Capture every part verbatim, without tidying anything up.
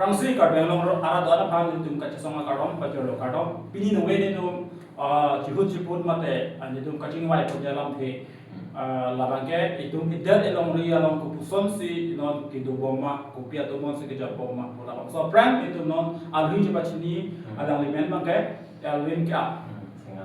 Aphrangsi Karbi Anglong arat atum aphan nelitum kachesong akardom, pajirlo kardom. Pini nonke nelitum, ah, chihut chiput mate, ah, nelitum kachingvai pon alamthe, ah, labangke itum idet alongri along kopusonsi non kedobom ma, kopi atum monsi kejapbom ma pu labangso aphrang nelitum non alangli chepachini, alangli amen abangke Elwin Kap,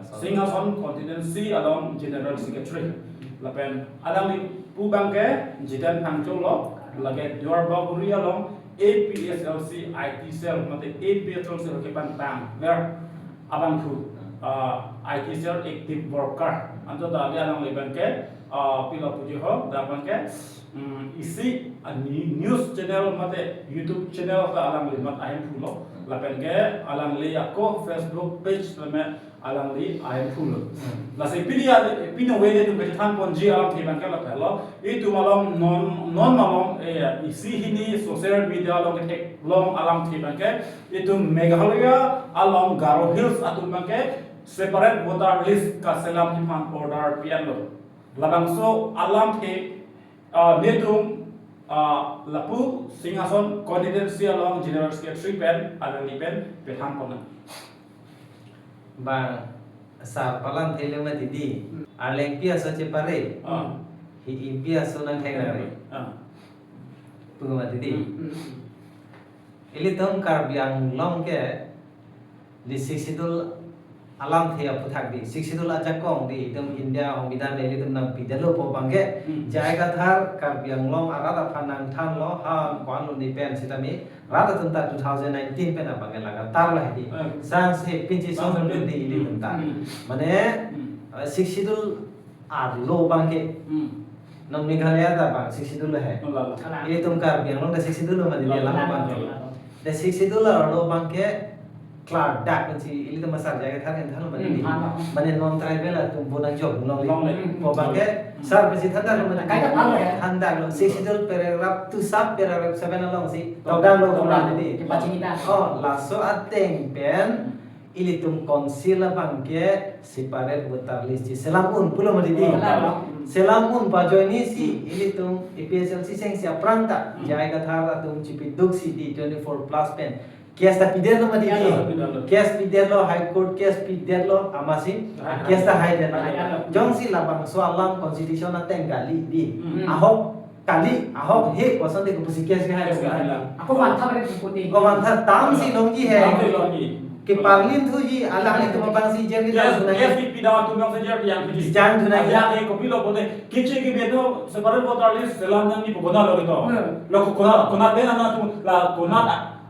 Singhason constituency along General Secretary. Lapen alangli pu abangke Jiten Phangcho lo, lake Duar Bagori along A P S L C I T cell mate A P S L C cell kepantangver abangphu, ah, I T cell active worker. Anchot ta alangli abangke, ah, pilo puji ho, dak abangke, mm, isi, ah, ni-, news channel mate YouTube channel ta alangli amat ahemphu lo. Lapen ke alangli ako Facebook page mate alangli ahemphu lo. Lasi pini a, pini nonke nelitum kachethan ponji alamthe abangke lapu lo. Itum along non, non along, eh, isi hini social media along ketheklong alamthe abangke itum Meghalaya along Garo Hills atum abangke separate voter list kaselamji aphan order pi-en lo. Labangso alamthe, ah, nelitum, ah, lapu Singhason constituency along General Secretary pen, alangli pen pethan pon nang. Bang, sar palam thele mati di. Hmm. Arleng pi aso chepare. Ah. Hi-i pi aso nangthek nangre. Ah. Pu mati di. Hmm, hmm, hmm. Ilitum Karbi Anglong ke di Sixth Schedule alamthe aphuthak di. Sixth Schedule ajakong di itum India Songbidhan ilitum nangpidetlo pu abangke. Hmm. J I Kathar Karbi Anglong arat aphan nangthanlo ha ko-an lo ni pen sitame rat atum ta two thousand nineteen pen abangke lagatar lahai di. Hmm. Sangse pinchison, sangse pin-, lo di ilitum ta. Hmm. Mane, hmm, eh, Sixth Schedule arlo abangke. Hmm. Non Meghalaya ta bang Sixth Schedule lo he. Oh, lalo. Ilitum Karbi Anglong ta Sixth Schedule lo mati di, lalo, alam lalo, abangke. Lalo. Di Sixth Schedule arlo abangke klardak pensi ilitum asar J I Kathar pen thanlo mati di. Hmm, thanlo. Mane non tribal atum pu nangjok longle. Longle. Pu abangke, hmm, sar pensi thandak lo mati di. Kaita thanlo ya? Thandak lo. Sixth Schedule paragraph two sub paragraph seven alongsi tokdang lo, tokdang lo, mati di. Kepachini ta. Oh, laso ateng pen ilitum council abangke separate voter list si selam un pulo mati di. Selam. Selam un pu ajoine si ilitum A P S L C chengsi aphrang ta, hmm, J I Kathar atum chipiduksi di twenty-four plus pen case ta pidetlo mati di. Pidetlo, pidetlo. Case pidetlo, High Court case pidetlo, amatsi, ah, case ta haidetlo. Haidetlo. Jongsi labangso alam constitution ateng kali di. Hmm. Ahok kali, ahok he, koson de kopusi case ke hai. Case ke hai la. Ako mantha ber puti. Ako mantha tam si longji he. Tam si longji. Keparlin thuji, alanglitum abangsi jer ke. Case, jang thunang. Case pi pi dawa tum bangsi jer yang thuji. Jang thunang. Ajak ke kopilo pulote, kiche ke bedo separate voter list selam nangji pu konat lo ketok. Hmm. Lo konat, konat pen nangtum, la konat,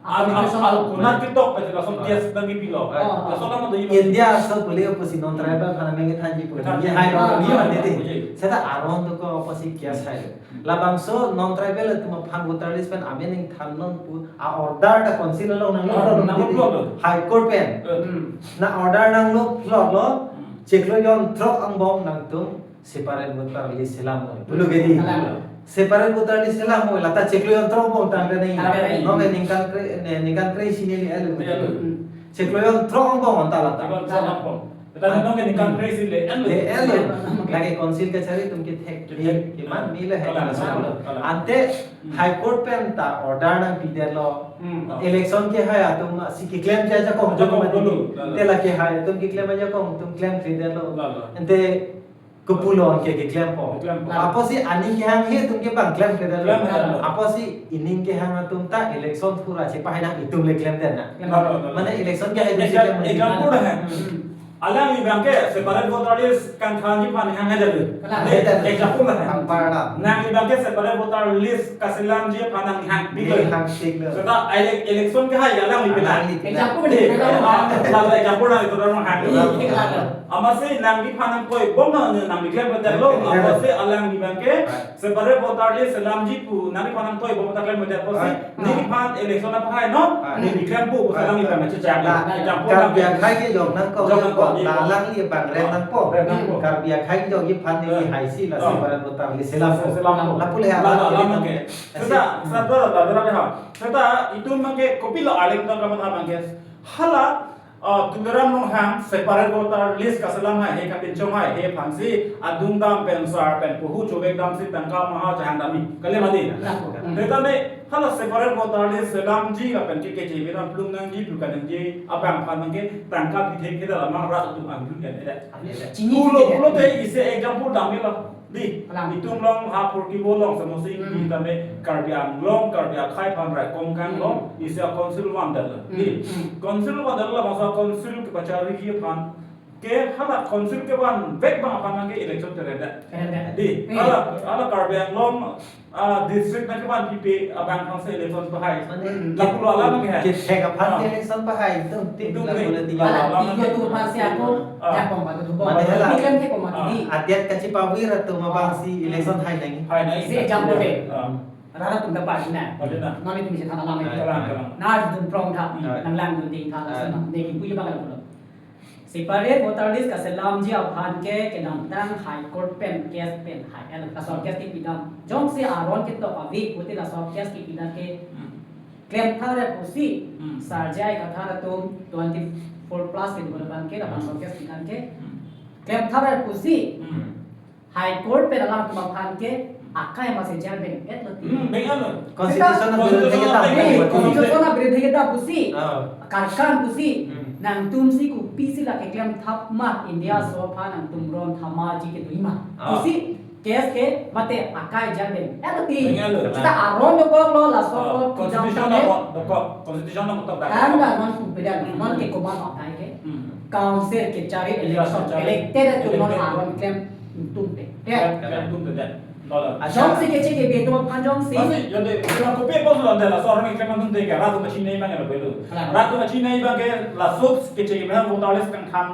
al, al, al, konat ketok pe lason case nangji pilo. Oh. Lason nama do India aso pule pusi non tribal aphan nangthanji pu. Thanji. Ye hai lo, ye mati di. Oke. Seta aron to ko pusi case hai. Labangso non tribal atum aphan voter list pen amen nangthannon pu a-order ta council along nanglo, ah, nanglo, nanglo. High Court pen. Eh. Hmm. Na order nanglo plot lo. Hmm. Chiklo jon throk angbong nangtum separate voter list selam noi. Pulo ke di. Selam. Separate voter list selam noi. Lata chiklo jon throk angbong tangte nai. Tangte nai. Nonke ningkan kre-, ne-, ningkan kre-isi neli elu. Iya, betul. Hmm. Chiklo jon throk angbong anta lata. Chiklo jon throk angbong. Tetapi nonke ningkan kre-isi le-en lo. Le-en lo. Lake council kachari atum kethek. Kethek. Keman mile hai. Kalang, kalang, kalang. Ante, hmm, High Court pen ta order nangpidetlo. Hmm. Election kehai atum si keklem ajakong, ajakong ajakong mati. Betul, betul. Te la kehai atum keklem ajakong atum klemkledetlo. Betul, betul. Ante kopulo ke keklempo. Keklempo. Apotsi aning kehang he atum ke bang klemkledetlo. Klemkledetlo. Apotsi ining kehang atum ta election thura chepahai nang itum le klemdet nang. Betul, betul. Mane election kehai atum si exam-, klem example mati. Hai. Hmm. Alangli abangke separate voter list kangthanji aphan ninghang haidetlo. Kalang. Example hai. Kampar dam. Nangli abangke separate voter list kaselamji aphan nangninghang piklo. Ninghang piklo. Seta ele-, election kehai alangli pila. Alangli pila. Example hai. Eh, ah, lalu example nang itu orang hang. Iya. Amatsi nangliphan nangkoi bom nang, nangli klemkledetlo. Iya. Amatsi alangli abangke separate voter list selamji pu nangliphan nangkoi bom ta klemkledet apotsi. Iya. Neliphan election aphan hai non, ah, neli klempo pu, ah, alangli abang chechak. Nah, example Karbi akhai kejok nangkok, jok nangkok, jok nangkok, alangli abang rem nangpo. Rem nangpo. Karbi akhai kejokji aphan neli, eh, haisi la, oh, separate voter list selampo. Selampo. Lapu le la, la, la, la, abang ke. Seta, seta, la, la, la, la, ha. Seta itum abangke kopilo arleng tong kamatha abangke. Hala Ah, Tuliram Ronghang separate voter list kaselam haihe, kapinchong haihe aphansi adung dam pen sar pen pohu chobek damsi tangka maha chehang dam-i. Kali mati. Lako. Hmm. Teta ne hala separate voter list selamji lapen ke keche bidam plung nangji, plung nangji abang aphan ke tangka bithek ke dalam rat atum angdun kan ada. Ada. Chini pulo, chini pulo ada. Te isi example dam-i lo. Di, kalang. Itum along ha Phurkimo along semosi. Hmm. Di tame Karbi Anglong, Karbi akhai aphan raikom kang. Hmm. Along, isi a council vandal. Hmm. Di, hmm. Council vandal la masa council kepachariji aphan ke hala council kevanvek abang aphan ke election terenda. Terenda. Di, hmm. Hala, hala Karbi Anglong, ah, district nangkevan pipe abang aphansi election pahai. Mane, hmm. Lapulo alam ke hai. Kethek aphan, ah, ke election pahai, itum, itum, itum lapulo ne. Ti. Hala, alam tiga ke. Tu aphansi ako, ah. Jakong batu dukong. Mane hala. Ini kan ke pemati. Ah. Di. Adet kachipavir atum abangsi election hai nangji. Hai nangji. Isi example de. Ah. Rat atum dapat na. Pada na. Nani tu misi thana lama. Hai. Kalang, kalang. Na dun prong tha. Hai. Nang lang dun ding tha. Hai. Sana. Degi puji bang lapulo. Separate voter list kaselamji aphan ke kedamtang High Court pen case pen hai. Laso case kepidam. Jongsi aron ketok ave pute laso case kepidam ke. Hmm. Klem thare pusi. Hmm. Sarjai kathar atum twenty-four plus ke dua abang ke, lapuson case pidam ke. Hmm. Klem thare pusi. Hmm. High Court pen alanglitum aphan ke akai masi jail beng-et lo ti. Hmm, beng-et lo. Constitution. Seta, a-biridhe kita. Constitution a-biridhe kita pusi. Ah. Karkan pusi. Hmm. Nangtumsi kopisi la keklem thap ma India, hmm, aso aphan nangtum ron thamaji kedo-i ma. Ah. Pusi case ke mate akai jail beng-et lo ti. Beng-et lo. Seta aron dokok lo laso, ah, ko, constitution pidam lo, dokok, constitution lo dokok. Anda non kupidan, hmm, non ke komat akai ke. Hmm. Council kechari, iya, election, kechari. Elected atum non, elected. Aron klem tum te. Klem, klem tum te. Lola. Jongsi keche kebe atum aphan jongsi. Masi, jodi, jodi kopi apotlo ante laso aron klem tum te ke, rat atum kachinei abang ke lo belo. Kalang. Rat atum kachinei abang ke laso keche kebe aphan voter list kangthang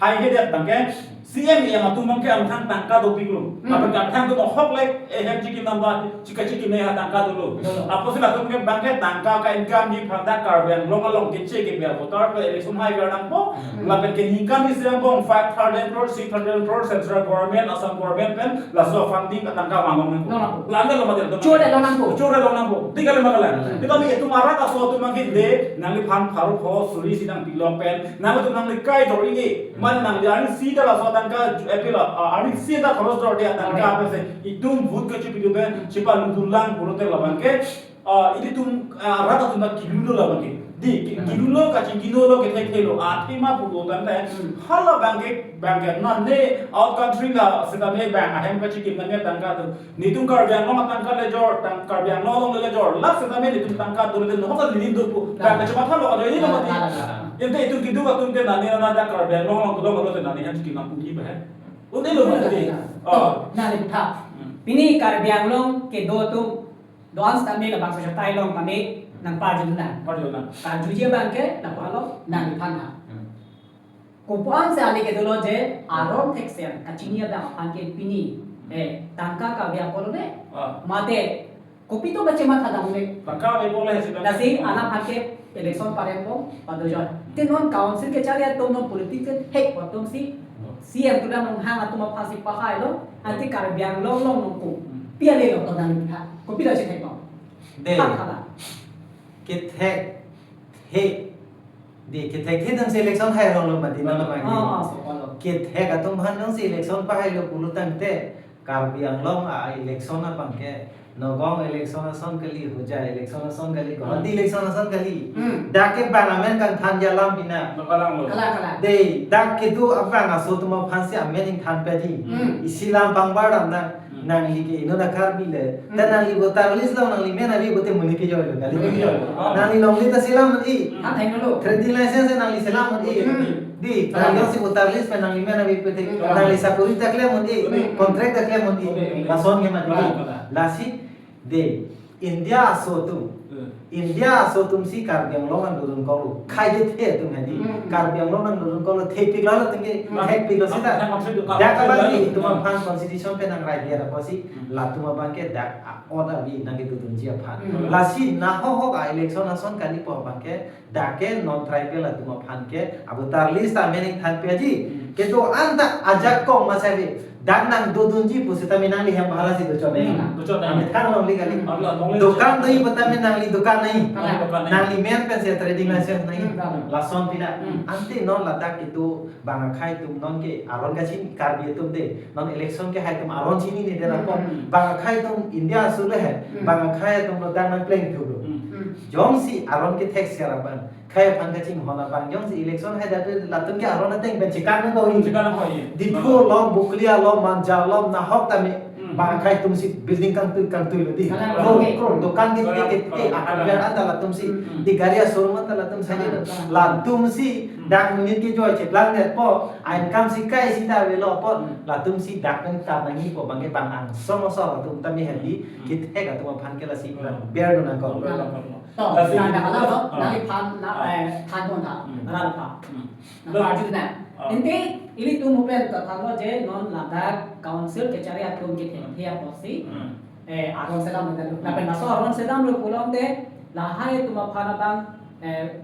haihedet abang ke, C M yang atum abang ke angthang tangka dopiklo. Hmm. Lapen angthang atum ahok le, eh, hem chiki namba, chika chiki ne ha tangka dolo. Dolo. Apotsi latum ke abang ke tangka ka-income ji aphan ta Karbi Anglong along keche kebe voter ke election hai kar nangpo. Hmm. Lapen ke income isi angbong five thousand crore, six thousand crore, central government, Assam government pen laso funding atangka vang long nangpo. Long nangpo. Lande lo mati. Chore long nangpo. Chore long nangpo. Di kali ma kalang. Hmm. Tetapi itum arat aso atum abang ke de nangliphan pharo pho suri si nangpilong pen nangtum nangli kai dor-i. Mane nangli arnisi ta laso atangka, eh, pilo, ah, arnisi ta khoros dorde atangka, correct, apotsi itum vote kachepidun pen chepaludun lang pulote labang ke, ah, ilitum, ah, rat atum ta kilu lo labang ke. Di, ki-, hmm, kilu lo, kachingki lo, kethekthe lo, athema pulo tangte, hmm, hala abang ke, abang ke, na ne out country la, seta ne abang ahem kachikim nangji tangka atum. Netum Karbi Anglong atangka le jor, tang Karbi Anglong along le jor, lak seta me netum tangka dolo de nohok nelitum dopo. Tang kachematha lo kado ini lo mati. Ante itum keduk atum ke nani nana ta Karbi Anglong along keduk along te nani han chikim nangpungji ba he. Ante lo mati. Oh. Nangli tha. Hmm. Pini Karbi Anglong kedo atum do-an seta me labangso achatai along kami nangparju nang. Parju nang. Parjuji abang ke nangpalo nangli than ha. Hmm. Kopi-ansi ale kedolo je, aron thekser kachini abang aphan ke pini, eh, tangka kave apotlo ne? Ah. Mate, kopi to kachematha dam ne? Tangka kave apotlo he si dam. Lasi, ah, anaphan ke election pareng po, padojon. Te non council kechari atum non politics ke hek atum si, oh, C M Tuliram Ronghang atum aphansi pahai lo, ante Karbi Anglong along nungku. Hmm. Pi ale lo to nangli tha. Kopi lo si thek lo. De. Tha tha la. Kethek, he, Di, kethek he dam si election hai rong lo mati na lo mati. Ah, ah, so, ah, lo. Kethek atum aphan dam si election pahai lo pulo tangte, Karbi Anglong a-election abang ke, Nagaon election ason kali, Hojai election ason kali, Guwahati, hmm, election ason kali. Hmm. Dak ke abang amen kangthanji alam pina. Lo kalang lo. Kalang, kalang. Di, dak kedo abang aso atum aphansi amen ingthan peji. Hmm. Isi alam pangbar dam nang. Hmm. Nangli ke inut a-Karbi le. Hmm. Ta nangli voter list along nangli men ave pute monit kejoi lo kali. Monit kejoi lo. Ah. Nangli longle ta selam un-e. Hmm. Thank you lo. Trading license nangli selam un-e. Hmm. Di, ah, nangli si voter list pen nangli men ave pute. Hmm. Nangli sakori ta klem un-e. Hmm. Contract ta klem un-e. Hmm. Lason ke mati. Ah, ah. Lasi, di, India aso atum. Hmm. India aso atum si Karbi Anglong nangdodun kok lo. Khai det he atum hadi. Hmm. Karbi Anglong nangdodun kok lo. Thepik lo lo tinggi. Hmm. Thepik lo seta. Hmm. Dak abang ke itum aphan constitution pen nangrai dia apa si? Hmm. Latum abang ke dak a-ot avi nangkedodunji aphan. Hmm. Lasi nahok hok a-election ason kalipo abang ke dak ke non tribal atum aphan ke a-voter list amen ingthan peji. Hmm. Kedo-an ta ajakong masi ave. Dak nangdodunji pusitame nangli hem bhara si dochot nangji. Hmm, dochot nangji. Amethang alongli kali. Hmm. Abla alongli dochot. Dukan doji putame nangli dukan nangji. Nangli dukan nangji. Nangli men pensi trading license nangji. Hmm, betul. Lason pina. Hmm. Ante non ladak kedo bang akhei atum nonke aron kachini, Karbi atum de. Non election ke hai atum aron chinine dei ra ko. Hmm. Bang akhei atum India aso le he. Hmm. Bang akhei atum lo dak nangplengthulo. Hmm. Hmm. Jongsi aron kethek sera bang. Khei aphan kachinghon abang jongsi election hai datu latum ke aron ateng pen chikang nang koi. Chikang nang koi. Diphu along, Bokolia along, Manja along, nahok tame. Hmm. Bang akhei atum si building kangtui kangtui lo dei. Kalang, kalang. Crore, crore. Dukan ke, kalang, ke, ke, kalang, ke, kalang. Akhei anta latum si. Hmm. Dei gari showroom anta latum si. Kalang, kalang. Latum si. Hmm. Dak minit ke joy cheplang det po. Income si kai sita avelo po. Hmm. Latum si dak pen tar nangji po bang ke bang angsong osor latum tame hali. Hmm. Kethek atum aphan ke lasi. Hmm. Ber do nang ko. Hmm. To, lasi na dak alam to, ah, nangli phan na, ah, eh, than pon tha, hmm, ral pha. Hmm. Na, lo, pha arju na. Ah. Ante, ilitum pen ta thanlo je non ladak council kachari atum ke, hmm, thengthe apotsi. Hmm. Eh, aron selam lo. Hmm. Lapen laso aron selam lo pulote, lahai atum aphan abang, eh,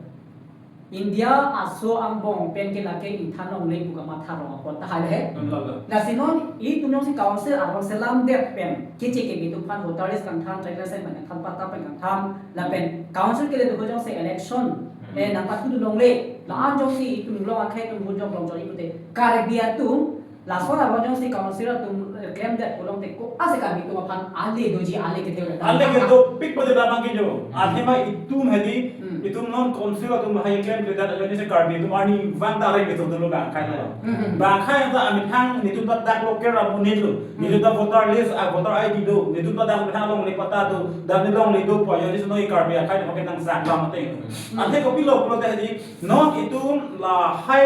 India aso angbong pen ke lake ingthan longle pu kamatha rong apot tahai le. Hmm, lo, lo. Lasi non, ilitum jongsi council aron selam det pen, keche kebi atum aphan voter list kangthan, trade license pen kangthan, patta pen kangthan, lapen council kele do jongsi election, hmm, eh, nangpathu longle, la-an jongsi itum long akhei atum vote jong long joi pute, Karbi atum, lason aron jongsi council atum, eh, klemdet pulote ko-an si Karbi atum aphan ale doji, ale kethe. Ale ke dopik pute damang ke jo. Hmm. Athema itum hedi, hmm, itum non council atum hai klemkledet ajoine si Karbi atum arnivang ta areng itum dolo bang akhei lo. Hmm. Bang akhei ta amethang netum ta dak local amonit lo. Netum ta voter list, ah, voter I D do. Netum ta dak methang longle patta do. Dak ne longle do po, ajoine si non Karbi akhei atum ke nangsak lam ateng. Hmm. Ante kopilo pulote hedi, non itum lahai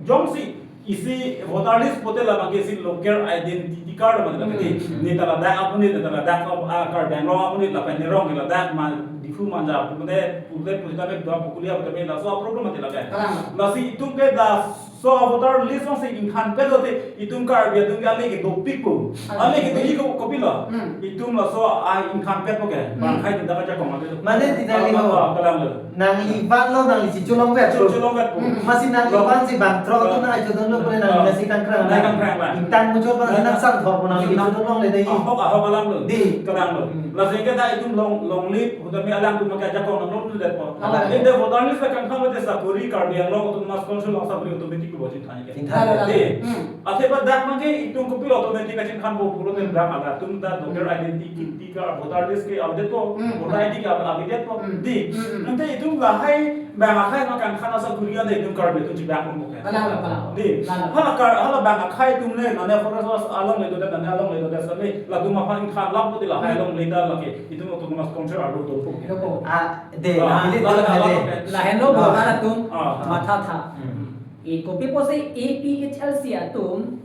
jongsi isi voter list pute labang ke isi local identity card mati lake dei. Hmm. Ne ta ladak amonit, ne ta ladak, ah, Karbi Anglong amonit, lapen ne rong ke ladak ma Diphu Manja pute, pute, pute, pute, Bokolia pute, laso a-problem mati lake. Kalang. Lasi itum ke laso voter list jongsi ingthanpet lote, itum Karbi atum ke ale ke dopik ko. Kalang. Ale ke doji ko, kopilo. Hmm. Itum laso a-ingthanpet ko ke. Hmm. Bang akhei atum ta kajakong ave. Mane tidak liho. Ah, kalang lo. Nangli vanlo, nangli si cholongvet. Chol-, cholongvet po. Hmm. Masi nangli, lo, van si bang throk, lo, atum nangli chodunlo pule nangli, lo, nangsi kangkrang. Nangli kangkrang, bang. Ingtang muchot bang, nangli, nangli nang sang thor po nangli, nang, chodun longle dei. Ahok, ahok alam lo. Dei. Kalang lo. Hmm. Lasi ke ta itum long, longle, putame alangtum ke ajakong nang longledetpo. Kalang. Ante voter list kangthan lote sakori Karbi Anglong Autonomous Council along sakori automatic lo chingthan ke. Chingthan. Dei. Hmm. Athe ba dak abang ke itum kopilo automatic kachingthanpo pulote dak alatum ta voter, hmm, identity card, voter list ke update-po, hmm, voter I D ke update-po. Hmm. Dei. Hmm. Ante itum lahai bang akhei ma kangthan asakori ante itum Karbi atum chibak longpo ke. Kalang, kalang. Dei. Kalang. Hala Kar-, hala bang akhei atum le, mane forest along le dodet, mane along le dodet sale, latum aphan ingthan lap pute lahai, hmm, along le ta lake, itum autonomous council arlo dopo ke. Dopo. Ah, dei, ah, nangli lalu, lalu, lalu, lalu. Lahenlo, ah, bo halatum, ah, mathatha. Hmm. E kopi pusi A P H L C atum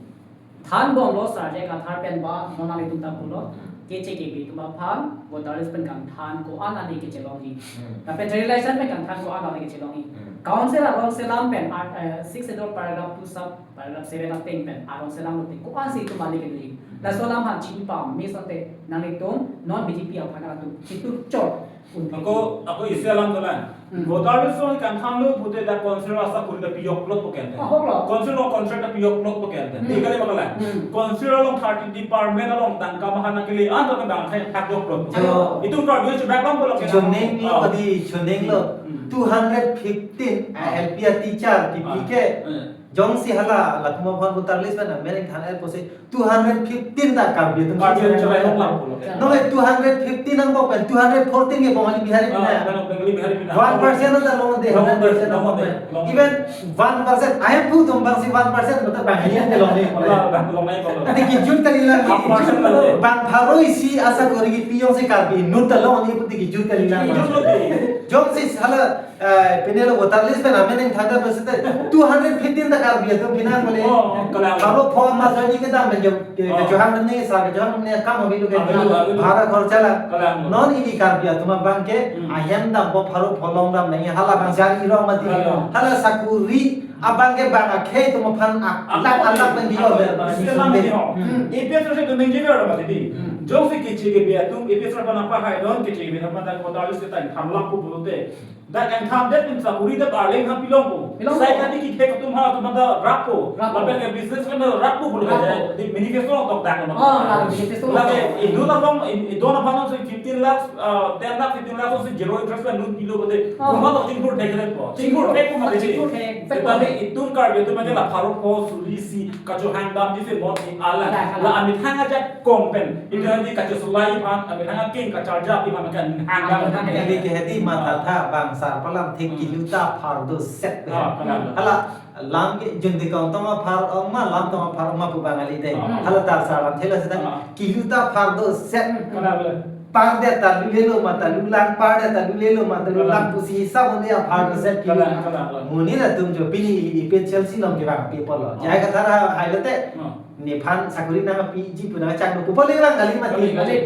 thanbomlo Sarje Kathar pen ba non nanglitum ta pulo. Keche kebi atum aphan voter list pen kangthan ko-an ale kechelongji. Hmm. Lapen trade license pen kangthan ko-an ale kechelongji. Hmm. Council aron selam pen, ah, eh, Sixth Schedule paragraph two sub paragraph seven ateng pen aron selam lote ko-an si itum ale kedoji. Hmm. Laso alam aphan chini pame asonte nanglitum non B J P aphan atum chitu chot. Ako, ako isi alam dolang. Hmm. Voter list along kangthanlo pute dak council asakori ta pijokplotpo ke ante. Ahok lo. Council along contract ta pijokplotpo ke ante. Hmm. Dei kali ma kalang. Hmm. Council along thirteen department along tangka maha nangkele anta bang akhei thakjokplotpo. Jo. Itum Karbi chibak longpo lo ke. Choninglo, ah, kadi choninglo. Hmm. Two hundred fifteen, ah, L P a teacher, ah, T P K. Hmm. Jongsi hala, latum aphan voter list pen amen ingthan-et pusi two hundred fifteen ta Karbi atum. Karbi atum chevai longlang pulo ke. Nonke two hundred fifteen angbong pen two hundred fourteen ke Bengali Bihari, ah, pina. Bengali Bihari pina. One percent ta longle dei, long, hundred percent long, angbong pen. Long. Even one percent, ahem pu atum bang si one percent betul bang hanya ke longle. Long, long, long, long. Ante kejut kalilang. One percent longle. Bang pharo isi asakori kipi jongsi Karbi inut ta longle, ipu ti kejut kalilang. Kejut longle. Jongsi hala Eh, pine lo voter list pen amen ingthan-et pusitame two hundred fifteen ta Karbi atum pina kole. Oh, kalang. Aro form ma join kedam pen jom, ke, oh, kechohang ne, sa kechohang ne, kam abilo ke. Abilo, abilo. Bhara khorcha la. Kalang. Non ili Karbi atum abang ke, hmm, ahem dampo pharo pholong dam nangji hala bang jari rong mati. Kalang. Hala sakori abang ke bang akhei atum aphan a-, alang alang pen diyo ber bang. Isi alam sunde. Diyo. Hmm. A P H L C atum ningje ber mati dei. Hmm. Jongsi keche kebe atum A P H L C aphan nangpahai don, keche kebe atum ta voter list ta ingthan lakpo pulote, dak ingthan det pen sakori det arleng aphan pilongpo. Pilongpo. Sai kadi kithek atum ha atum ta rakpo. Rakpo. Lapen ke business pen rakpo pulo. Rakpo. Di manifesto tok dak. Oh, la manifesto. Lake idun aphan, idun aphan si fifteen lakhs, uh, ten lakh, fifteen lakhs si zero interest pen loan pilo pulote. Oh. Komat lo chingthur thekpo. Chingthur thekpo mati. Chingthur thek. Tetapi itum Karbi atum ke la pharo pho suri isi kachohang damji si mon i alang. Alang, alang. La amethang ajat kong pen. Itum Hmm. hadi kachosolai aphan, amethang akeng kacharja aphan kan hang dam. Hang dam. Hedi ke hedi matha tha bang sar palam thek Hmm. kilu ta phar do set. Ah, kalang. Hala lam ke jeng de kong tong aphar ong ma lam tong aphar ong ma pu bang ali de. Ah. Hala tar sar lam thela seta Ah. kilu ta phar do set. Kalang, kalang. Par det ta lu lelo ma ta lu lang, par det ta lu lelo ma ta lu lang Kalang. pusi hisab un-e aphar do set kilu. Kalang, kalang, kalang. Monit atum jo pini A P H L C along kevang pi apotlo. Ah. Jai kathar hai lote. Ah. Nephan sakori nangpiji pu nangchak do pu pole bang kali mati. Kali, kali.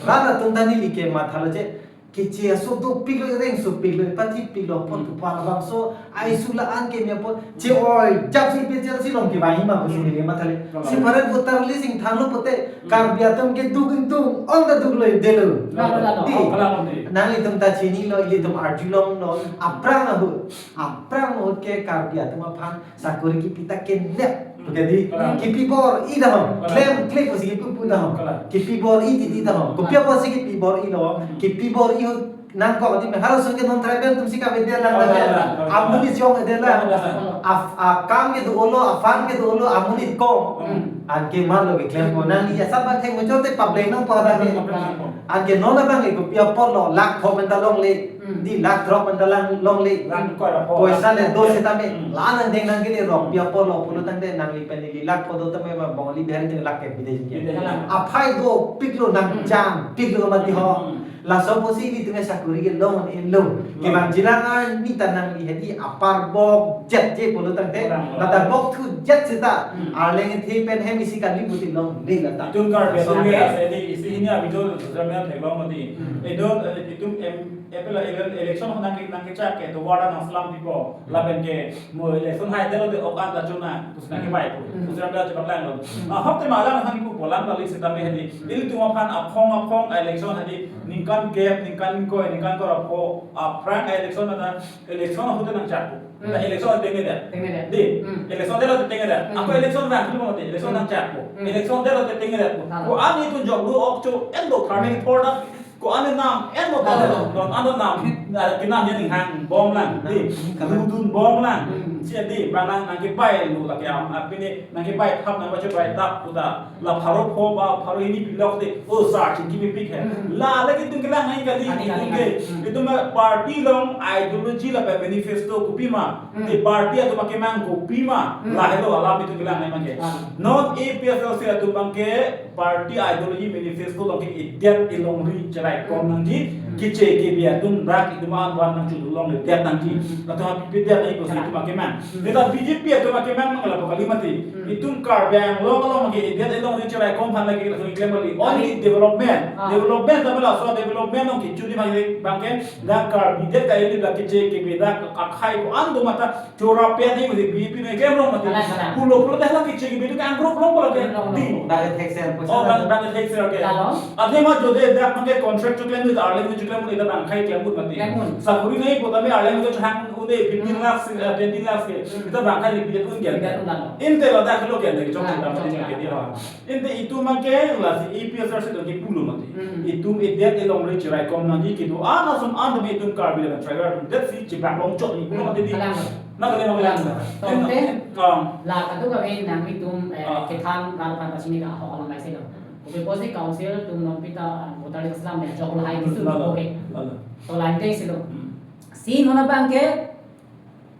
Rat atum ta neli ke mathalo che. Keche aso dopiklo, reng sopiklo, pati piklo, pon Hmm. tu pala bangso, ai su la-an ke me pon, che-oi, jap si P H L C along kevang ma pusi neli mathale. Hmm. Separate voter list ingthanlo pulote, Hmm. Karbi atum ke duk ingtung, ong ta duklo delo. Lalo, lalo. Di. Oh, kalang di. Nanglitum ta chinilo, ilitum arjulonglo, aphrang ahut, aphrang ahut ke Karbi atum aphan sakori kipi ta kenep. Hmm. Oke, di. Kalang. Kipi bor-i dam. Kalang. Klem, klem pusi kipi pu dam. Kalang. Kipi bor-i di di dam. Kopi apotsi kipi bor-ilo. Hmm. Kipi bor-i hu nangkok di me. Halason ke non tribal atum si kavedet lang. Kalang, dam. Kalang. Amonit jong vedet lang. Kalang. Af-, akam ke dolo, afan ke dolo, amonit kong. Hmm. Anke marlo ke klempo nangli asap bang thek muchot te public nangpo dak ke. Hmm. Anke non abang ke kopi apotlo lakh pho pen ta longle. Hmm. Di lakh throk pen ta lang longle. Lang ko la pho. Poisa le do setame. Hmm. La nangdeng nangkele rok pi apotlo pulo tangte nangli pen ili lakh pho do tame ma Bongali Bihari te lakh ke bide ke. Bide. Aphai dopiklo nang Hmm. jam piklo mati ho. Hmm. Laso apotsi ilitum ke sakori ke long-elo. Hmm. Kevang jilang arni ta nangli hedi apar bok jet je pulo tangte. Kalang. Lata bok thu jet seta. Hmm. Arleng the pen hem isi kali puti longle lata. Itum Karbi atum ke Laso. ase di isi hini abidol jamnya theklong mati. Hmm. Itum, eh, itum em Epela ele-, election ho nang, nangkechak ke, to ward nang selam pipo, lapen ke, mo election hai delo de ok an ta chuna, pusi nangkevai pu. Hmm. Pusi ram da chepat lang lo. Hmm. Ah, hok te malang hang pu polang bali setame hedi. Hmm. Ilitum aphan aphong aphong election hedi, ningkan kep, ningkan ingkoi, ningkan kor apho, aphrang election ata, election ho te nangchak pu. Hmm. Ta election tengne det. Tengne det. Di, Hmm. election delo te tengne det. Hmm. Ako election rang, kilo mati, election Hmm. nangchak pu. Hmm. Election delo te tengne det pu. Halo. Ko ani tu jok lu ok chu, en do turning Hmm. forward. Ko-an anam, en mo Halo. Don, don, an anam, ah, kinam ya ning hang bom lang, di, Hmm. dun dun bom lang, Hmm. si di, bang nang, nangkepai lo lake am, ah, pini, nangkepai thap, nangpachepai thap, puta, la pharo pho ba, pharo hini pilok de, o sir, chingki pipik hai. Hmm. La, lagi itum kelang nang kali, Ani, itum ani, ke, ani. Hmm. itum party along ideology lapen manifesto kopima, Hmm. di party atum akemang kopima, Hmm. lahelo alam itum kelang nang ke. Ah. Non A P H L C atum abang ke, party ideology manifesto along ke idet ilongri cherai kom nangji, Hmm. keche kebe atum rak itum an wan nangchulong le det nangji. Hmm. Latum apipi det nangji pusi Kalang. itum akemang. Hmm. Neta B J P atum akemang mang lapu kali mati. Hmm. Itum Karbi Anglong along ke idet ilongri cherai kom aphan lake laso keklem kali. Only Kali. development. Ah. Development tame laso development along kecho di mang abang ke dak Karbi det ka ili dak keche kebe dak akhai ko-an do mata Chora pet ni mati B J P nang kem rong mati. Kalang, kalang. Pulo pulo dah lagi cek B J P kan rong rong lagi. Rong, rong, Di. rong. Bang thek sel Oh, bang, bang thek sel, oke. Kalang. Ate ma jodi dak mangke contract chuklen ni, arleng ni chuklen ni, dak bang khai klem mati. Klem. Sakori ni puta me arleng ni chang une fifteen Hmm. lakhs, eh, twenty lakhs ke. Hmm. Dak bang khai ni biar un gel. Biar un lalu. Inte lo dak lo gel, dak chok Ah, kita mati chok chok kita. dia. Ente itum abang ke lasi A P H L C do ke pulo mati. Hmm. Itum idet ilongri cherai kom nangji kedo-an ason an tame itum Karbi lapen tribal atum det si chebak long chot ni pulo mati di. Kalang. Na kali ma kalang. Kalang. Em, Tongte, em, ah. la kadokave nanglitum, eh, Ah. kethan ral pan pasini ka ho lang kaisi lo. Kopi apotsi council atum non pita, ah, voter list selam ya jok lahai di su Lalo, oke. lalo. To lain te isi lo. Hmm. Si non abang ke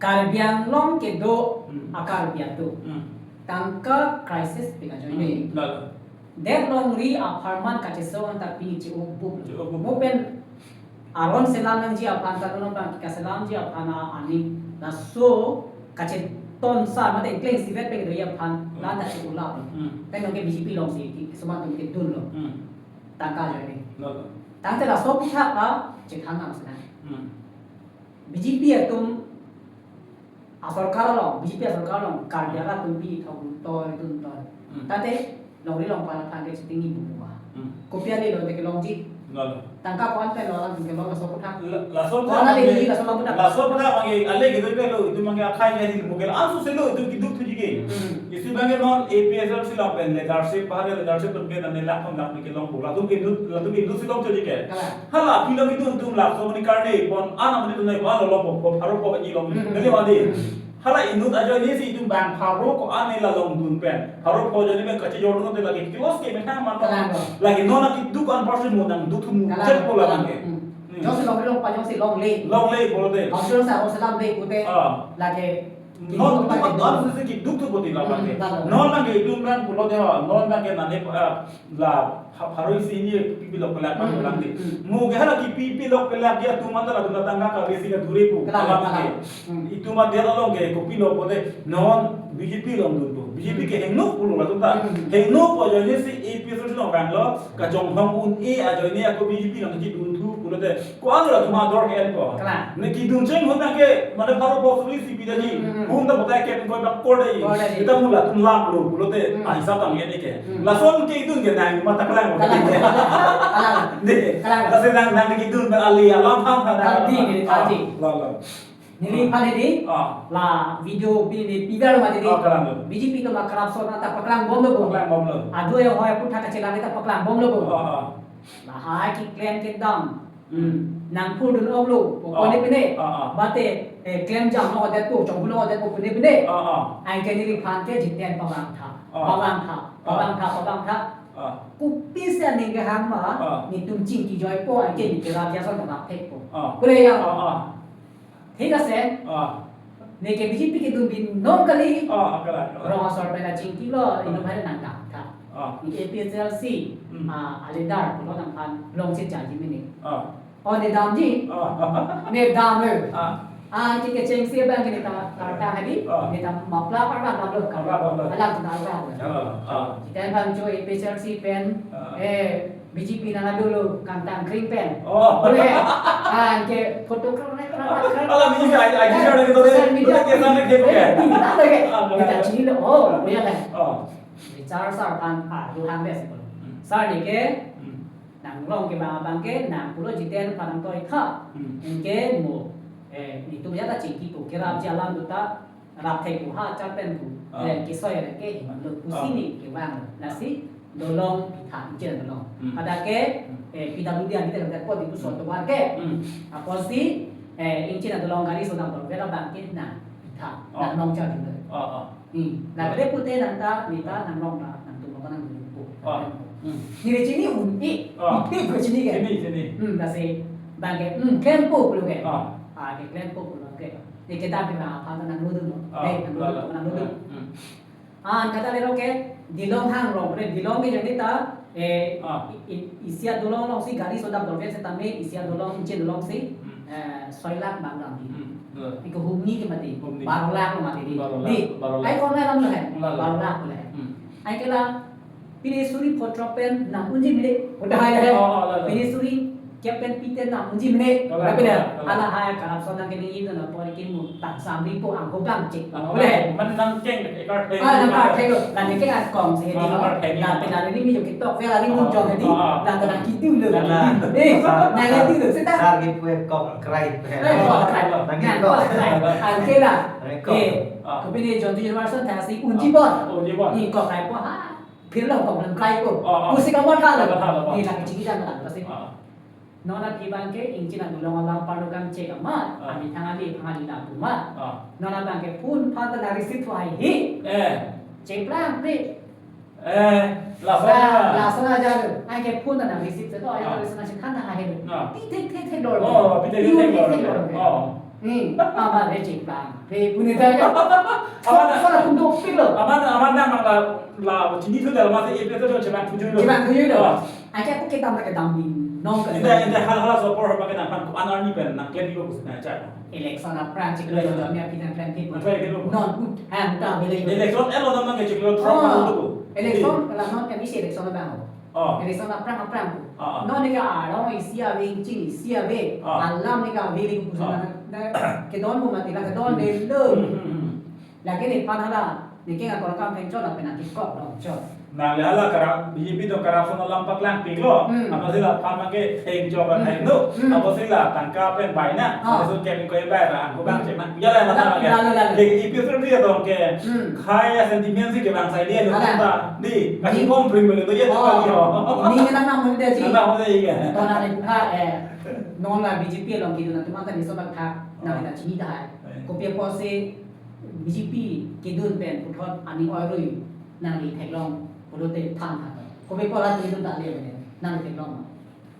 Karbi Anglong kedo Hmm. a Karbi atum. Hmm. Tangka crisis pika joine. Hmm. Lalo. Det longri apharman kachesong anta pini che-o bup. Che-o bup. Mo pen aron selam nangji aphan ta non abang kaselamji aphan a ani laso kacheton sa mate kleng sivet pen doi aphan Hmm. la ta che-o la. Hmm. Pen nong ke B J P alongsi ki sumat tum kedunlo. Hmm. Tangka joine. Lalo. Tangte laso aphuthak a chethang nang senang. Hmm. B J P atum asorkar along, B J P asorkar along, Karbi arat atum pi thok dun toi, dun toi. Hmm. Tate, longri longpat aphan ke chiting ni bubu ba. Kopi ale lo de kelongji. Lalo. Tangka ko-an pen lo alam kelong laso aphuthak. La-, laso aphuthak. Ko-an ale abang ke, laso aphuthak. Laso aphuthak abang ke ale ke doi ke lo, itum abang ke akhai ke di mugel ansu se lo, itum keduk thuji ke. Hmm. Isi abang ke non A P H L C lapen leadership, bahar leadership atum ke nane lakh thom lakh ni kelongpo. Latum ke inut, latum ke inut si longchotji ke. Kalang. Hala aphi lo itum, itum laso ni karne pon an amonit atum nai ko-an lo longpo, pharo pho ni long. Hmm. Neli wadi. Hmm. Hala inut ajoine si itum abang pharo ko-an ne la longdun pen. Pharo pho ajoine pen kachejordun te lake close ke methang man. Kalang lo. Lake non aki duk an person mo nangduk thum. Kalang. Chet po labang ke. Hmm. Hmm. Jongsi longle longpa jongsi longle. Longle pulote. Jongsi arong selam de pute. Ah. Lake non duk an, non si keduk thu pute labang ke. Hmm, kalang. Non abang ke itum abang pulote ho. Non abang ke nane, ah, la pha-, pharo isi hini pipi lok pelak abang Hmm, pulang de. Hmm. Mo ke hala kipi pi lok pelak dia atum anta latum tangka ka besi ka dure pu. Kalang, abang kalang. Ke. Hmm. Itum adia along ke kopilo pute non B J P longdunpo. B J P ke hengno pulo latum ta. Hmm. Hengno pu ajoine si A P H L C along abang lo kachonghong un-e ajoine ako B J P along kedunthu pulote. Ko-an latum ador ke-enpo. Kalang. Ne kedun cheng ahut abang ke, mane pharo pho suri si pida ji. Hmm, hmm, hmm. Hum ta botai ke koi bak kor dei. Kor dei. Kita mula atum lam lo pulote. Hmm. Ah, hisap tang ye ke. Hmm. Lason kedun ke nang mata kalang. Kalang. Kalang. Ne. Kalang. Lason nang, nang kedun abang ali alam phang phang. Kalang, di, di, Ah, di. Lalo. Neli phan di. Ah. La video pini pigar mati di. Ah, kalang lo. B J P atum la corruption anta paklang bomlo bo. Paklang bomlo. Adu ya hoy aphuthak kachelang ta paklang bomlo bo. Ah, ah. Lahai keklem kedam. Hmm. Nangphurdun-onglo, po Ah. pone pine. Ah, ah. Mate, eh, klem jam lo adet po, chonghu lo adet po pine pine. Ah, ah. Anke neliphan ke Jiten pavangtha. Ah. Pavangtha, Ah. pavangtha, pavangtha. Ah. Kopisi aning kehang ma, Ah. netum chingki joipo, anke neke rap jason ta thekpo. Ah. Pule ya. Ah, ah. Thik ase. Ah. Neke B J P kedun binong kali. Ah, kalang, kalang. Rong asor pen kachingkilo, Ah. inut hari nangdamtha. Ah. Ne A P H L C, Hmm. ah, aleader pulo nangphan longsi charji mene. Ah. Oh, ne damji. Ah. Ne dam lo. Ah. Ah, ke kechengsi abang ke ne ta karta hadi. Ah. Ne ta mapla parta damlo. Parta damlo. Alang ta damlo. Ah, ah. Kita bang jo A P H L C pen, Ah. eh, B J P nang adu lo kangtang kring pen. Oh. Boleh. Ah, ke photographer. Alam ini aja, aja, aja, aja, social media. Udah biasa nih, gitu, ya? Eh, ini ada, ya? Ah, Kita benar. Chinilo, oh, boleh lah. Oh. Richard sir kan, ah, Johan Bes. Hmm. Sir ne ke, Hmm. nanglong ke bang abang ke, nang pulo Jiten phan nangtoitha. Hmm. Anke mo, eh, netum ya ta chingkipo, kerap jalan tu ta, rap thekpo ha, char pen pu. Ah. Rem kesoi rem ke himlo pusi Ah. ne kevang. Lasi dolong pitha, ingchin adolong. Hmm. Hadak ke, Hmm. eh, P W D adi terhadap pot itu Hmm. soto war ke. Hmm. Apotsi, eh, ingchin adolong gari so nang bervela bang ke nang pitha, Ah. nang nong char dulu. Ah, ah. Hmm. Nah, Ah. kede pute nang ta, nita nang nong ta, nangtum nong nang dulu. Ah. Hmm. Nire chini un-e, Ah. un-e ko chini ke. Chini, chini. Hmm, lasi bang ke, hmm, klempo pulo ke. Ah. Ah, ke klempo pulo ke. Ye kedam ke bang aphan nang nudun lo. Ah, Eh, nang nudun, lalo. nang nudun. Hmm. Ah, kata lero ke, dilong hang rong, re dilong ke jadi ta, eh, Ah. i-, i-, isi adolong alongsi gari so dam dorvet setame, isi adolong, ingchin adolong si, Hmm. eh, soi lakh bang dam di. Hmm, betul. Iko humni ke mati, Humni. baro lakh lo mati di. Baro lakh, Di, baro lakh. Ai kong lam lo hai, Lalo. baro lakh lo hai. Hmm. Ai ke la, Pini suri photrok pen nang unji mene. Udah ya. Oh, oh, lah, lah. Pini suri kep pen pite nang unji mene. Oh, lah, Tapi dah, lah, lah. Ala hai karap sonang kini itu na pori kini mu tak samri po angko bang cek. Angko Boleh. bang. Man nang ceng, ekar ceng. Ah, nang kar ceng lo. Nang ke at kong si Ah, di lo. kar ceng. Nang pena ini mi jo kitok, pena ini Oh, muncul jadi. oh, oh. Nang tenang gitu lo. Lah, lah. Eh, Sar, nang sar, itu lo. Seta. Sar gitu eh kok krai. Eh, kok krai. Nang Nang gitu. kok krai. Angke lah. Rekor. Eh, Ah. Kopi ni John Tujuh Marson tasi unji Ah, bon. unji bon. Ni kok krai po ha. Phirlo kok nang kai ko. Oh, oh. Pusi kamar kalo. Kamar kalo, oh. Ni lagi chiki jam kalo pasti. Oh. Non aphi bang ke ingchin adolong alam parlo kam cek amat. Oh. Ami thang ali thang ali lapu mat. Oh. Non abang ke phone phan ta na receive thu hai hi. Eh. Cheplang pe. Eh, la Sa, sana. la sana aja lo. Ai ke phone ta na receive to. Ai Ah. la sana chin than ta hai lo. Ah. Pi thek thek thek dor. Oh, pi thek Pi thek thek thek dor. dor. Oh. Hmm, apa le cheplang. Pe pune ta ya. Aman, Sana pun dok pik lo. Aman, aman nang la, la, chini thu dal ma se A P H L C cheplang thuju lo. Cheplang thuju lo. Ah. Ai ke aku kedam kedam di nong ke. Ente, ente hal hal so por apa ke nang pan ko anar ni pen nang klem ko kusna cha. Election aphrang chiklo Election. lo mi aphi nang klem ti. Aphrang ke lo. Non, ha, ta bele. Election elo nang ke chiklo Oh. throk lo. Election, kalau non kami si election abang. Oh. Election aphrang aphrang. Ah, ah. Non ni ka arong isi ave, ingchin isi ave. Ah. Alam ni ka ave li ku Ah. na, na, kedon mo mati la kedon de lo. Hmm, hmm, hmm. Lagi ni pan hala, ni ke nga kor kam theng chot la pena ki kok dong chot. Nang le hala corrup-, B J P atum corruption alam paklang piklo. Hmm. Apotsi la phan ke theng chok ra Hmm. theng do. Hmm. Apotsi la tangka pen bai na. Oh. Apotsi ke ko bai ra ko bang Hmm. chek na. Ya la na La, na la, la. Ke ipi sir dia dong ke. Hmm. Khaya sentiment si ke bang sai dia Ala. ta. Di, kasi Ni- komprim beli to ya Oh. to ya. Ni na na mo dia si. Na mo dia ya. To na ni ha eh. Non la B J P along kedun atum anta ni so bak tha. Na Oh. kita chini ta hai. Eh. Kopi apotsi B J P kedun pen puthot aning oirui nangli theklong pulote than tha. Kopi apot la kedun ta le ne nangli theklong.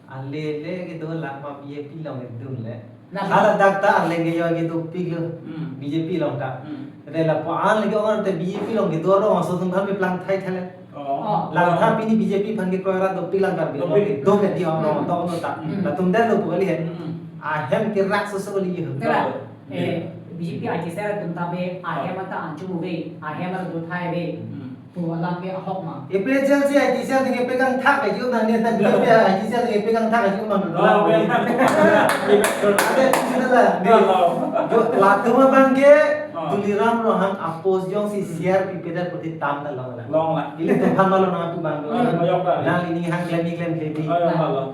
Ale le kedun la ma B J P along kedun le. La Hala dak ta ale ke yo kedun piklo. Hmm. B J P along ta. Hmm. Re lapu ale ke ong te B J P along kedun ro so tum phan plang thai thale. Oh. Oh. Lang tha pini B J P aphan ke kroira dopik lang Karbi. Dopik. Dopik di ong Hmm. to to ta. Hmm. Latum dan lo pu kali he. Hmm. Ahem ke rak so so kali he. Kali. Eh, B J P I T cell atum ta be, ahem anta anchum ave, ahem anta dothai ave. Hmm. Pu alam ke ahok ma. A P H L C I T cell ke pegang thak ke ju nang ne ta B J P I T cell ke pegang thak ke ju nang. Oh, pegang thak. Ade, sila la. Kalau. Jo, latum abang ke, Oh. Tuliram Ronghang apos jongsi Hmm. share pipedet poti tam ta long la. Long la. Ilitum aphan malo nang tu bang. Oh, mayok ta. Nang ini hang klem ni klem klem ni. Oh, ya, kalau.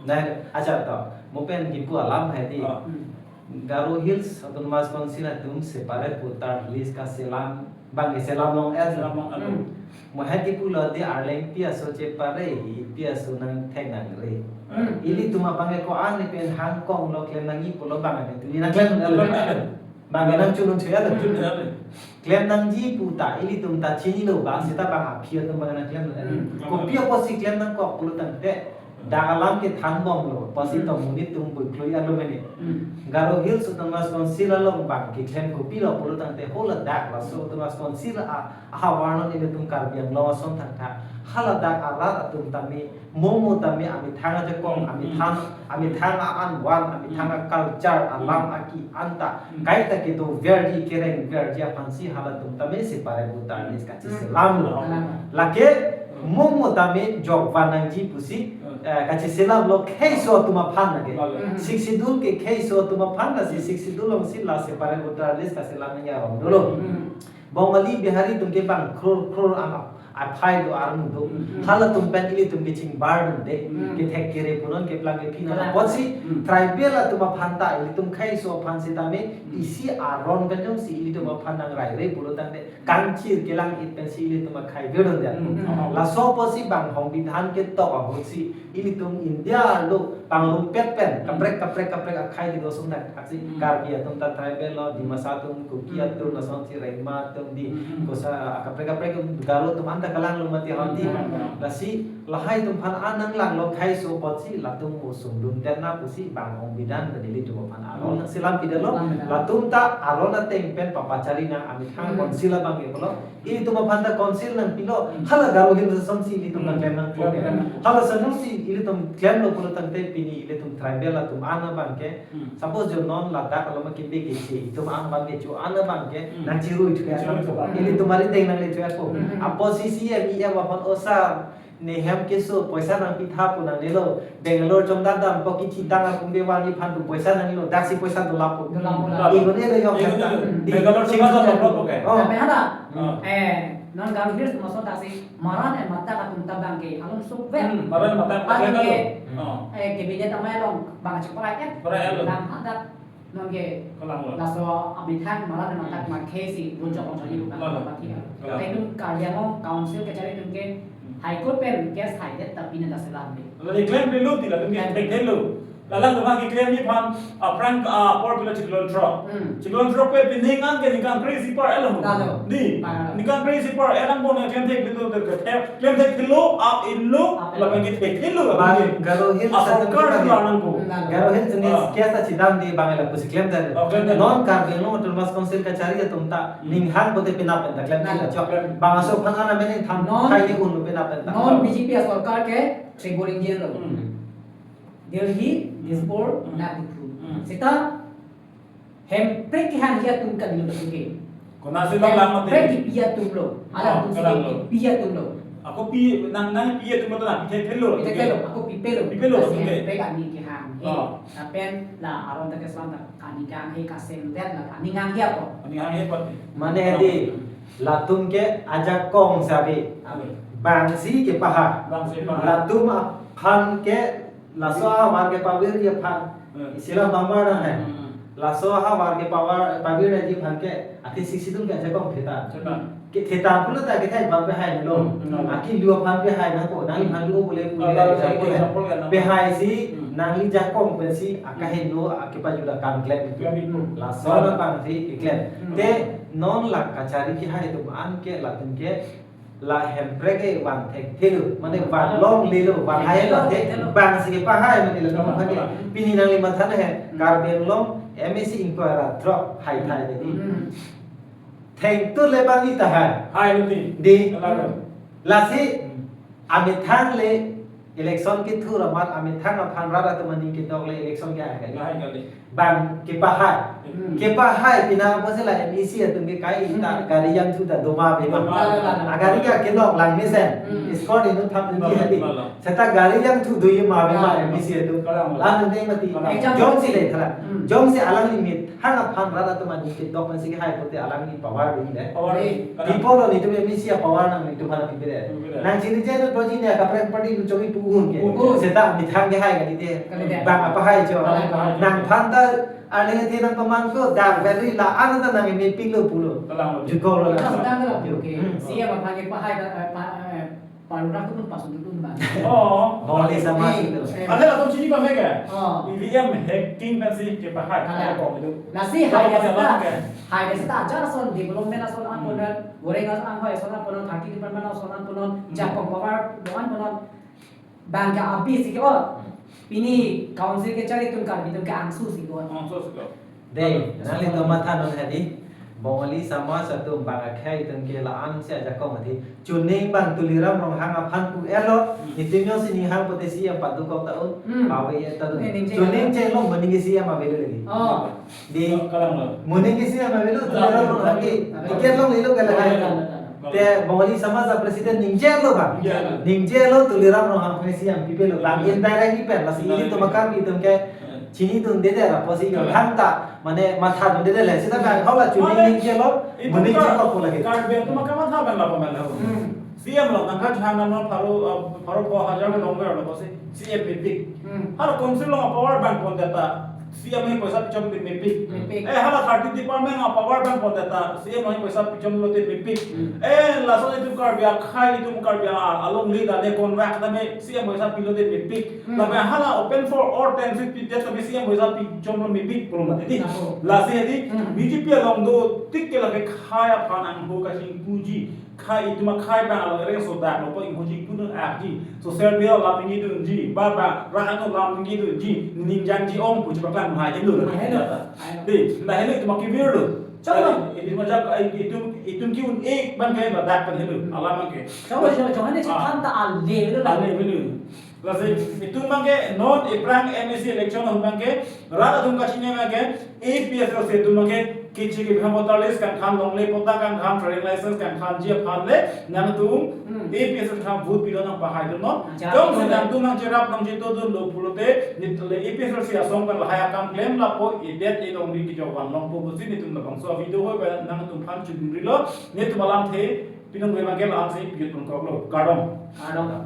Nah, acha to. Mo pen kipu alam hai di. Oh. Hmm. Garo Hills Autonomous Council atum separate voter list kaselam, bang selam long el. Selam long el. Hmm. Mo hai kipu lo di Arleng pi aso chepare hi, pi aso nangthek nangre. Hmm. Ilitum abang ke ko-an ni pen hangkong lo klem nangji pulo bang ane tuli nangklem el. Klem nang el. Bang nang chunun cheyal. Chunun cheyal. Klem nangji pu ta ilitum ta chinilo bang seta bang aphi atum bang nangklem el. Hmm. Kopi apotsi klem nangkok pulo tangte dak alam kethan bomlo, apotsi Hmm. to monit atum bui klui alo mene. Hmm. Garo Hills Autonomous Council along bang keklem kopilo pulo tangte hala dak laso Autonomous Council a, ahavar non ilitum Karbi Anglong ason thangtha. Hala dak arat atum tame, mo mo tame amethang ajakong, Hmm. amethang, amethang a-an wan, amethang Hmm. a-culture, alam Hmm. aki anta. Hmm. Kaita kedoverji kerengverji aphansi halatum tame separate voter list kachiselam lo. Hmm. Lake mo mo tame jokvan nangji pusi, Hmm. eh, kachiselam lo kheiso atum aphan lake. Hmm. Sixth Schedule ke kheiso atum aphan lasi Hmm. Sixth Schedule alongsi la separate voter list kaselam nangji aron dolo. Hmm. Bongali Bihari atum ke bang crore crore an aphai do armu do. Hmm. Halatum pen ilitum ke chingbar dun de. Hmm. Kethek kere punon keplang kephi Kalang. apotsi Hmm. tribal atum aphan ta ilitum kheiso aphan sitame Hmm. isi aron kanjongsi ilitum aphan nangraire pulo tangte kangchir kelang-it pensi ilitum akhai virdun de. Hmm. Laso apotsi bang hongbidhan ketok ahutsi ilitum India arlo pangrumpet pen Hmm. kaprek kaprek kaprek akhai kedo sung dak aksi Hmm. Karbi atum ta tribal lo, Dimasa atum, Kuki Hmm. atum, lasonsi Rengma atum di Hmm. kosa kaprek kaprek Garo atum anta kalang lo mati handi. Hmm. Lasi lahai atum aphan anang lang lo kheiso apotsi latum mo sungdun tenna pusi bang hongbidhan pen ilitum aphan aron Hmm. selam pidetlo. Hmm. Latum ta aron ateng pen papachari nang amethang Hmm. council abang ke pulo. Ilitum aphan ta council nangpilo, Hmm. hala Garo Hills asonsi ilitum Hmm. nangklem nangpo. Klem nang. Hala asonsi ilitum klemlo pulo tangte pini ilitum tribal atum an abang ke. Hmm. Suppose jo non ladak along ke big isi, itum an abang ke cho an abang ke, Hmm. nangchirui thu ya. Chirui thu. Ilitum ari deng nangle thu ya ko. Hmm. Apotsi C M E M aphan osar, nehem keso poisa nangpitha pu nangnelo. Bangalore chomdam dam ko kithi tang akum be wani phan tu poisa nangnelo. Daksi poisa dolap ko. Dolap ko. Igun elo yok Igun kata. elo. Di Bangalore chomdam dam ko ke. Oh. Tapi ada. Oh. Eh, non Garo Hills maksud daksi Maran en Matak atum ta bang ke along sukvet. Hmm, Maran Matak Along atum ke, lo. Oh. eh, cabinet amei along bang chepakai et. Pakai et lo. Bang hadak non ke Kalang lo. laso amethang Maran en Matak Hmm. ma khei si bunchok long choni bang Lo, lo. bang ke. Lo. Itum Karbi Anglong Council kachari atum ke Hmm. High Court pen case haidet tapi nang ta selam de. Lalu diklaim dulu, tidak mungkin Kan. take dulu. Lalang teman diklaim ni pan, ah, prank, ah, apor pilo chiklo throk. Hmm. Chiklo throk pen pining an ke ningkan kre-isi apar el lo. Lalu. Di. Ah. Ningkan kre-isi apar el nangpon klem thekthelo, klem thekthelo, ap inlo, Ap inlo. lapen ke thekthelo, Bang lapen ke. Garo Hills Ah, satu sorkar kita juga ni. nangpon. Hmm, lalu. Garo Hills ni Ah. case ta chidam di bang ela pusi klem tadi. Oh, klem tadi. Non Karbi Anglong Autonomous Council kachari atum ta Hmm. ninghang bote penap pen ta klem Lalu. tadi chok. Klem. Bang aso aphan ana mening tham Non. thai ni un penap pen ta. Non B J P asorkar ke Tribal Indian lo. Hmm. Delhi, Hmm. Dispur, Hmm. Nagpur. Hmm. Seta Hemprek kehangji atum kali lo ke. Konatsi lo lang mati. Hemprek kipi atum lo. Ala Oh, atum kalang lo. kipi atum lo. Ako pi nang nang pi atum lo na pi thekthelo. Pi thekthelo, ako pipelo. Pipelo, Lasi oke. Hemprek ani kehang. Oh. Lapen la aron ta keselam ta kani kehang he kaseng det la kani hanghe ako. Kani hanghe pati. Mane di latum ke ajakong sabi. Abi. Bangsi kepahai. Bangsi pahai. Latum aphan ke laso ahavar kepavirji aphan. Hmm. Isi alam bang mar nang hai. Hmm. Laso ahavar kepavar, pavirji aphan ke, athe sisi dun ke ajakong thetan. Thetan. Ke thetan pulo ta kethai aphan pehai lo. Hmm, hmm. Aki lu aphan pehai nangkok, nangliphan lu pule pule. Kalau example, example kan, pehai si, hmm, nangli jakong pensi, akaheno, akepajut akam klem. Klem itu. Laso, hmm, nang bangsi keklem. Hmm. Te non la kachari kehai atum an ke, latum ke, la Hemprek ke van thekthelo, mane van longlelo, van hailo, te bangsi kepahai mane lo. Pini nangli matha nang he, Karbi Anglong M A C ingkoi ra throk hai thai de. Hmm. Thengtur le bang ni tahai. Hai lo ni. Di. Lalo. Lasi, hmm, amethang le election kethur amat amethang aphan rat atum aning kedok le election kehai kali. Hai kali. Bang kepahai. Hmm. Kepahai pina apotsi la M A C atum ke kai ta, hmm, gari jangthu ta doma ave ma. Doma. Agari ke akelok lang mesen. Hmm. Score inut thap inut, doma, hadi. Doma. Seta gari jangthu do-i ma ave ma, ah, M A C atum. Kalang. Lang nang dei mati. Kalang. Jongsi le thalang. Hmm. Jongsi alangli methang aphan rat atum aning kedok pensi kehai pute alangli power do-i le. Power. Dei. Kalang. Pipo lo netum M A C apower nang netum aphan pipe de. Pipe de. Nang chini je to ji ne kaprek party nu chogi pu un ke. Un. Seta methang kehai kali de. Kali de. Bang apahai cho. Bang apahai. Nangphan ta arni the nang paman ko dak battery la-an ta nang mepik lo pulo. Kalang lo. Jukor lo. Kalang, kalang, kalang. Ju-, oke. Hmm. C M aphan kepahai ta, eh, pa, eh, parura ko pun pasun dulu, Bang. Oh. Bongli sama itu. Eh. Ada latum chini pame ke? Oh. E V M hacking pensi kepahai. Kalang. Ada kok itu. Lasi kalau hai masalah seta, ke? Hai seta ajar ason development ason, hmm, an punon, goreng ason, an hoi ason an punon, thirty department ason an punon, hmm, jakong power do-an punon. Bang ke abis ke, oh. Hmm. Pini council kechari atum Karbi atum ke angsu si ko. Angsu si ko. Dei, nanglitum matha non hadi. Bongli samaj atum bang akhei atum ke la-an si ajakong hadi. Chuning bang Tuliram Ronghang aphan pu-et lo. Hmm. Netum jongsi ning hang pute C M padukok ta un. Hmm. Pave-et ta un. Ning, ning cheng. Chuning chenglo moning ke C M avelo lagi. Oh. Dei. Kalang lo. Moning ke C M avelo, Tuliram Ronghang ke. Ticket longlelo ke lagi. Kalang, kalang, kalang. Te Bongli samaj a-president ningje lo bang. Ningje lo. Ningje lo Tuliram Ronghang aphan C M pipe lo. Bang, hmm, indirectly pen, lasi ilitum akam itum ke, hmm, chinidunde de la apotsi, hmm, thangta, mane matha dunde de le. Seta bang, hmm, hala chuning, mane, ningje lo, itum moning ka, chikok ko lagi. Karbi atum akamatha pen lapu pen lapu. Hmm. C M lo, nangkachehang nang pharo, uh, pharo ko hajar ke dongver lo apotsi C M mepik. Hmm. Hala council along power bang pon deta, C M ahin poisa pichom de mepik. Mepik. Eh, hala thirty department along power bang pon deta, C M ahin poisa pichom lote mepik. Hmm. Eh, lason itum Karbi akhei, itum Karbi a-, along leader ne kon rak tame C M poisa pilote mepik. Hmm. Lapen hala open for all ten seat pi det tame C M poisa pichom lo mepik pulo mati di. Apo. Lasi hadi, hmm, B J P along dotik ke lake khei aphan angho kachingpuji. Khei itum akhei bang along ereng sodak lo po ingho chingpu dun akji. Social media lam ningje dunji. Ba ba, rat atum lam ningje dunji. Ning jangji ong pu chepaklang hai lo. Hai lo. Dei, la helo itum akevir lo. Chalo. Itum ajak, itum, itum ke-un-e abang ke ladak pen helo. Alam abang ke. Chalo, chalo, chalo, ne, ah, chethang ta ale lo la. Ale lo. Lasi itum abang ke non ephrang M A C election ahut abang ke rat atum kachini abang ke A P H L C atum abang ke kichi ke bihang voter list kangkhan longle, patta kangkhan, trading license kangkhanji aphan le nangtum, hmm, A P H L C atum vote pilo nangpahai dun non. Ja, jongsi, betul, nangtum nangcherap nangcheto dunlo pulote, nit le A P H L C asong pen lahai akam klem lapo, idet ilongri kejok van longpo pusi netum labangso a-video hoi pen nangtumphan chudunrilo, netum alamthe, pinong gue mangke la-an si piyut pon koklo. Kardom. Kardom.